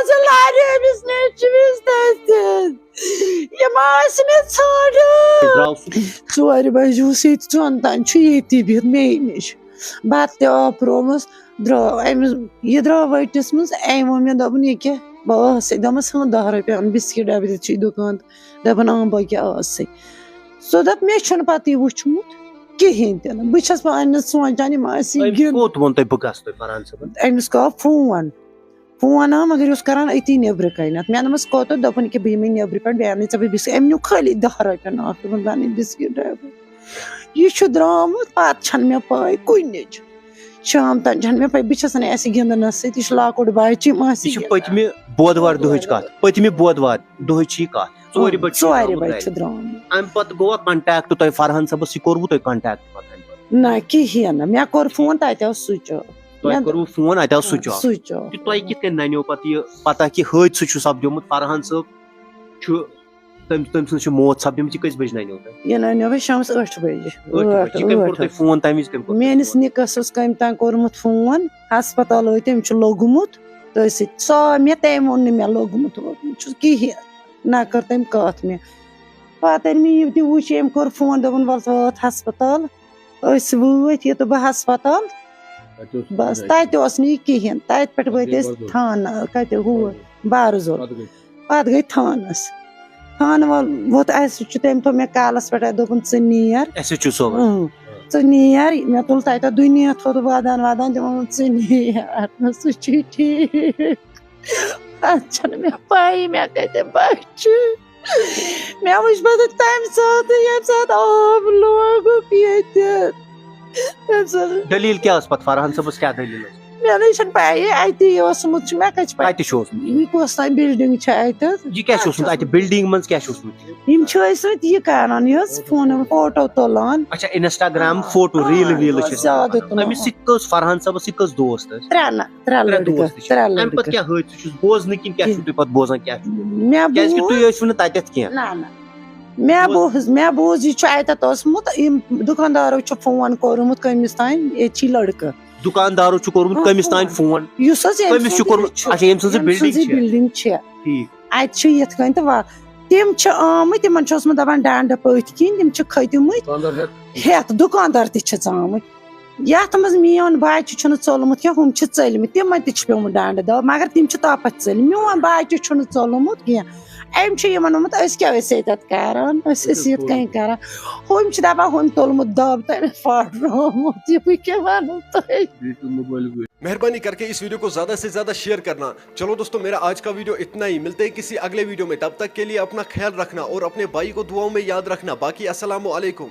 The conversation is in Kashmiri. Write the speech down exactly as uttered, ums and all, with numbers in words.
ژٕ لارِ أمِس نیٚچوِس تَتہِ۔ یہِ ما آسہِ مےٚ ژھانٛڈان۔ درٛاو سُہ۔ ژورِ بجہِ اوس ییٚتہِ ژۄن تام چھُ ییٚتی بِہِتھ مے نِش۔ بَتہٕ تہِ آپرومَس، درٛاو أمِس، یہِ درٛاو ؤٹِس منٛز۔ أمۍ ووٚن مےٚ، دوٚپُن، "یہِ کیٛاہ؟" بہٕ ٲسٕے، دوٚپمَس، "ہُہ، دَہ رۄپیہِ اَن بِسکِٹ ڈَبہٕ تہِ چھُے دُکان تہٕ۔" دَپان، "اۭں، بہٕ کیٛاہ ٲسٕے؟" سُہ دوٚپ، "مےٚ چھُنہٕ پَتہٕ یہِ وُچھمُت کِہیٖنۍ تہِ نہٕ۔ بہٕ چھَس پانہٕ سونٛچان، یِم آسہِ یہِ أمِس گِنٛد۔" کوٚت ووٚن تۄہہِ بہٕ گژھٕ تۄہہِ فرحان صٲبن؟ أمِس گوٚو فون۔ فون آو، مگر یہِ اوس کران أتی نیٚبرٕ کنٮ۪تھ۔ مےٚ دوٚپمَس، "کوٚت؟" دوٚپُن، "کہِ بہٕ یِمَے نیٚبرٕ پٮ۪ٹھ، بہٕ اَنَے ژےٚ بہٕ بِسکِٹ۔" أمۍ نیوٗ خٲلی دَہ رۄپیہِ ناکھ، دوٚپُن، "بہٕ اَنَے بِسکِٹ ڈَبہٕ۔" یہِ چھُ درٛامُت، پَتہٕ چھَنہٕ مےٚ پَے کُنِچ۔ شام تام چھَنہٕ مےٚ پَے، بہٕ چھَس نہٕ اَسہِ گِنٛدنَس سۭتۍ، یہِ چھُ لۄکُٹ بَچہِ، یِم آسہِ یہِ چھُ گِنٛدان۔ پٔتمہِ بودوارِ دۄہٕچ کَتھ۔ پٔتمہِ بودوارِ دۄہٕچ چھِ یہِ کَتھ۔ ژورِ بجہِ چھُ ژورِ درٛامُت بجہِ گرِ۔ چھُ درٛامُت۔ اَمہِ پَتہٕ گوٚوا کانٹیکٹ تۄہہِ فرحان صٲبَس؟ یہِ کوٚروٕ تۄہہِ کانٹیکٹ پَتہٕ اَمہِ پَتہٕ؟ نہ، کِہیٖنۍ نہٕ۔ مےٚ کوٚر فون، تَتہِ اوس سُچ آف۔ تۄہہِ مےٚ کوٚروٕ فون، اَتہِ آو سُچ آف۔ Switch off. تہٕ تۄہہِ کِتھ کٔنۍ نَنیو پَتہٕ یہِ پَتہ کہِ حٲدثہٕ چھُ سَپدیومُت، فرحان صٲب چھُ، تٔمۍ تٔمۍ سٕنٛز چھِ موت سَپدیمٕژ، یہِ کٔژِ بَجہِ نَنیو تۄہہِ؟ یہِ نَنیو مےٚ شامَس ٲٹھِ بَجہِ۔ ٲٹھِ بَجہِ۔ یہِ کٔمۍ کوٚر تۄہہِ فون؟ تَمہِ وِزِ کٔمۍ کوٚر تۄہہِ میٲنِس فون؟ نِکَس اوس کٔمۍ تام کوٚرمُت فون، ہسپتال وٲتۍ، تٔمۍ چھُ لوٚگمُت تٔتھۍ سۭتۍ۔ سُہ آو مےٚ، تٔمۍ ووٚن نہٕ مےٚ لوٚگمُت ووٚگمُت چھُس کِہیٖنۍ، نہ کٔر تٔمۍ کَتھ مےٚ۔ پَتہٕ ییٚلہِ مےٚ یہِ تہِ وُچھ، أمۍ کوٚر فون، دوٚپُن، "وَلہٕ وات ہسپتال۔" أسۍ وٲتۍ یہِ تہٕ بہٕ ہسپتال۔ بَس، تَتہِ اوس نہٕ یہِ کِہیٖنۍ۔ تَتہِ پٮ۪ٹھ وٲتۍ أسۍ تھانہٕ، کَتہِ ہُہ، بارزول۔ پَتہٕ گٔے تھانَس۔ تھانہٕ وول ووٚتھ اَسہِ چھُ، تٔمۍ تھوٚو مےٚ کالَس پٮ۪ٹھ، اَتہِ دوٚپُن، "ژٕ نیر۔" اَسہِ چھُ صٲبَن۔ اۭں، "ژٕ نیر۔" مےٚ تُل تَتہِ دُنیا تھوٚد وَدان وَدان، تِمو ووٚن، "ژٕ نیر، نہ سُہ چھُے ٹھیٖک۔" اَتھ چھَنہٕ مےٚ پَیی، مےٚ کَتہِ بَچہِ۔ مےٚ وٕچھ پَتہٕ تَمہِ ساتہٕ، ییٚمہِ ساتہٕ آب لوگُکھ ییٚتہِ۔ تَمہِ ساتہٕ دٔلیٖل کیٛاہ ٲس پَتہٕ؟ فرحان صٲبَس کیٛاہ دٔلیٖل ٲس؟ مےٚ نَے چھَنہٕ پَیی، اَتی اوسمُت چھُ، مےٚ کَتہِ چھِ پَے؟ کَتہِ چھُ اوسمُت؟ یہِ کۄس تام بِلڈِنٛگ چھِ اَتہِ؟ یہِ کیٛاہ چھُ اوسمُت اَتہِ؟ بِلڈِنٛگ منٛز کیٛاہ چھُ اوسمُت؟ یِم چھِ ٲسمٕتۍ یہِ کَران، یہِ حظ فون، فوٹو تُلان۔ اچھا، انسٹاگرام فوٹو، ریٖل ویٖل چھِ أسۍ زیادٕ کران۔ تُلان۔ أمِس سۭتۍ کٔژ، فرحان صٲبَس سۭتۍ کٔژ دوست ٲسۍ؟ ترٛےٚ نہ-، ترٛےٚ ترٛےٚ لٔڑکہٕ، دوست چھِ۔ ترٛےٚ اَمہِ پَتہٕ لٔڑکہٕ۔ کیٛاہ حٲدثہٕ چھُس بوزنہٕ کِنہٕ کیٛاہ چھُو تُہۍ پَتہٕ بوزان، کیٛاہ چھُ؟ مےٚ کیٛازِ کہِ بوٗز۔ تُہۍ ٲسِو نہٕ تَتٮ۪تھ کینٛہہ۔ نہ، نہ۔ مےٚ بوٗز۔ بوٗز، مےٚ بوٗز، یہِ چھُ اَتٮ۪تھ اوسمُت، أمۍ دُکاندارو چھُ فون کوٚرمُت کٔمِس تام، ییٚتہِ چھی لٔڑکہٕ۔ دُکاندارو چھُ کوٚرمُت آ، کٔمِس تام فون۔ فون؟ یُس حظ أمۍ کٔمِس چھُ سٕنٛز کوٚرمُت؟ یہِ چھُ، اچھا، ییٚمۍ سٕنٛز یہِ أمۍ بِلڈِنٛگ سٕنٛز یہِ چھِ۔ بِلڈِنٛگ چھِ۔ ٹھیٖک۔ اَتہِ چھِ یِتھ کٔنۍ تہٕ وا-، تِم چھِ آمٕتۍ، تِمَن چھُ اوسمُت دَپان ڈَنٛڈٕ پٔتھۍ کِنۍ، تِم چھِ کھٔتۍمٕتۍ۔ ہٮ۪تھ، دُکاندار تہِ چھِس آمٕتۍ۔ یَتھ منٛز میون بَچہِ چھُنہٕ ژوٚلمُت کینٛہہ، ہُم چھِ ژٔلمٕتۍ، تِمَن تہِ چھِ پیوٚمُت ڈَنٛڈٕ دَب، مگر تِم چھِ تَپَتھ ژٔلۍ۔ میون بَچہِ چھُنہٕ ژوٚلمُت کینٛہہ۔ أمۍ چھِ یِمَن ووٚنمُت، "أسۍ کیٛاہ ٲسۍ ییٚتٮ۪تھ کَران؟ أسۍ ٲسۍ یِتھ کٔنۍ کَران۔" ہُم چھِ دَپان، "ہُمۍ توٚلمُت دَب تہٕ أمۍ پھاٹروومُت، یہِ بہٕ کیٛاہ وَنو تۄہہِ؟" مہربانی करके इस वीडियो को ज्यादा से ज्यादा शेयर करना। चलो दोस्तों, मेरा आज का वीडियो इतना ही। मिलते हैं किसी अगले वीडियो में। तब तक के लिए अपना ख्याल रखना और अपने भाई को दुआओं में याद रखना। बाकी अस्सलाम वालेकुम।